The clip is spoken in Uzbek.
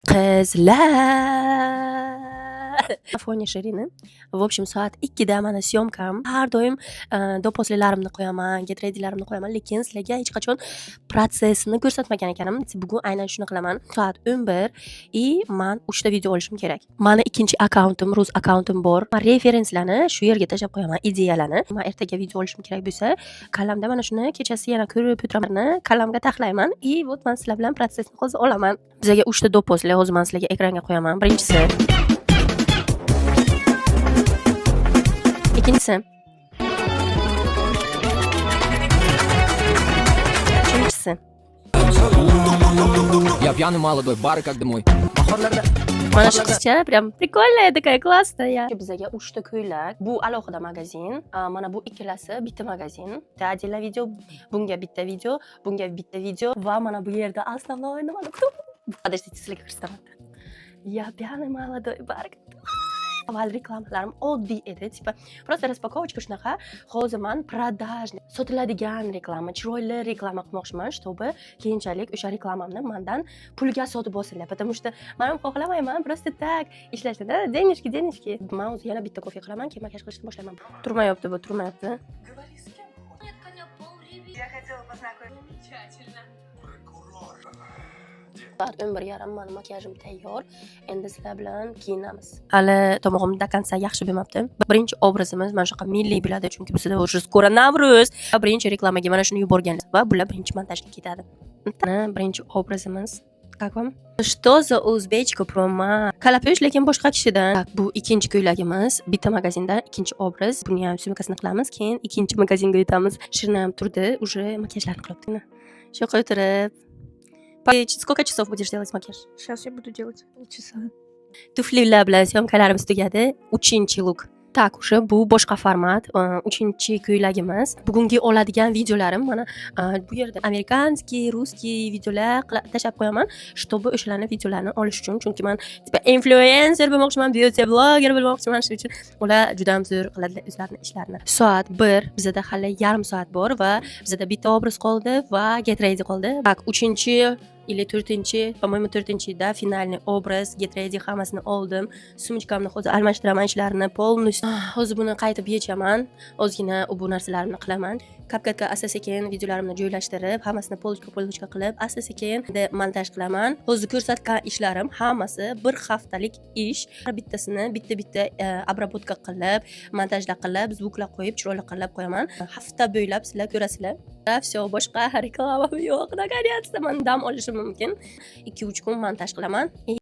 Qizlar, фоне Shirini. В общем, soat 2da mana съёмка m. Har doim до после larimni qo'yaman, get readylarimni qo'yaman, lekin sizlarga hech qachon protsessini ko'rsatmagan ekanim. Bugun aynan shuni qilaman. Soat 11 и man 3 ta video olishim kerak. Mani ikkinchi akkauntim, rus akkauntim bor. Man referenslarni shu yerga tashlab qo'yaman, ideyalarni. Man ertaga video olishim kerak bo'lsa, kallamda mana shuni kechasi yana ko'rib o'tiraman, kallamga taxlayman и вот man sizlar bilan protsessni hozir olaman. Bizaga 3 ta до после, hozir man sizlarga ekranga qo'yaman. Birinchisi. Ikkinchisi. Uchinchisi. Я пьяный молодой, бары как домой. Mana shu qizcha прям прикольная такая, классная. Bizaga 3 ta ko'ylak. Bu alohida magazin. Mana bu ikkalasi bitta magazin. Bitta отдельно video, bunga bitta video, bunga bitta video va mana bu yerda основной nimani kutaman. Подождите, sizlarga ko'rsataman. Я пьяный молодой бар. Avval reklamalarim oddiy edi, типа просто распаковочка shunaqa. Hozir man продажный, sotiladigan reklama, chiroyli reklama qilmoqchiman, чтобы keyinchalik o'sha reklamamni mandan pulga sotib olsinlar, потому что man ham xohlamayman просто так ishlashni, да, денежки, денежки. Man o'zi yana bitta kofe qilaman, keyin makiyaj qilishni boshlayman. Turmayapti bu, turmayapti. Говори с кем хочешь. Нет коня пол. Я хотела познакомиться. Замечательно. Soat 11:30, mani makiyajim tayyor. Endi sizlar bilan kiyinamiz. Hali tomog'im до конца yaxshi bo'lmabdi. Birinchi obrazimiz mana shunaqa milliy bo'ladi, chunki bizda уже скоро Navruz. Birinchi reklamaga mana shuni yuborganlar va bular birinchi montajga ketadi. Mana birinchi obrazimiz. Как вам? Что за узбечка promo? Kalapush, lekin boshqa kishidan. Так, bu ikkinchi ko'ylagimiz. Bitta magazinda ikkinchi obraz. Buni ham съёмка sini qilamiz, keyin ikkinchi magazinga o'tamiz. Shirina ham turdi, уже makiyajlarni qilibdi. Shu yoqqa o'tirib. Сколько часов будешь делать макияж? Сейчас я буду делать полчаса. Tuflilar bilan съёмка larimiz tugadi. Uchinchi look. Так, уже bu boshqa format. Uchinchi ko'ylagimiz. Bugungi oladigan videolarim mana bu yerda американский, русский videolar tashlab qo'yaman, чтобы o'shalarni videolarini olish uchun, chunki man типа influencer bo'lmoqchiman, beauty blogger bo'lmoqchiman, shuning uchun ular juda ham zo'r qiladilar o'zlarini ishlarini. Soat 1, bizada hali yarim soat bor va bizada bitta obraz qoldi va get ready qoldi. Так, uchinchi или to'rtinchi, по-моему, to'rtinchida финальный obraz, get ready hammasini oldim. Сумочка mni hozir almashtiraman ishlarini полностью. Hozir buni qaytib yechaman. Ozgina bu narsalarimni qilaman. CapCutga asta-sekin videolarimni joylashtirib, hammasini полочка полочка qilib, asta-sekin montaj qilaman. Hozir ko'rsatgan ishlarim hammasi bir haftalik ish. Har bittasini bitta-bitta обработка qilib, montajlar qilib, звук lar qo'yib, chiroyli qilib qo'yaman. Hafta bo'ylab sizlar ko'rasizlar. Всё, boshqa reklamam yo'q. Наконец-то man dam olishim mumkin. 2-3 kun montaj qilaman.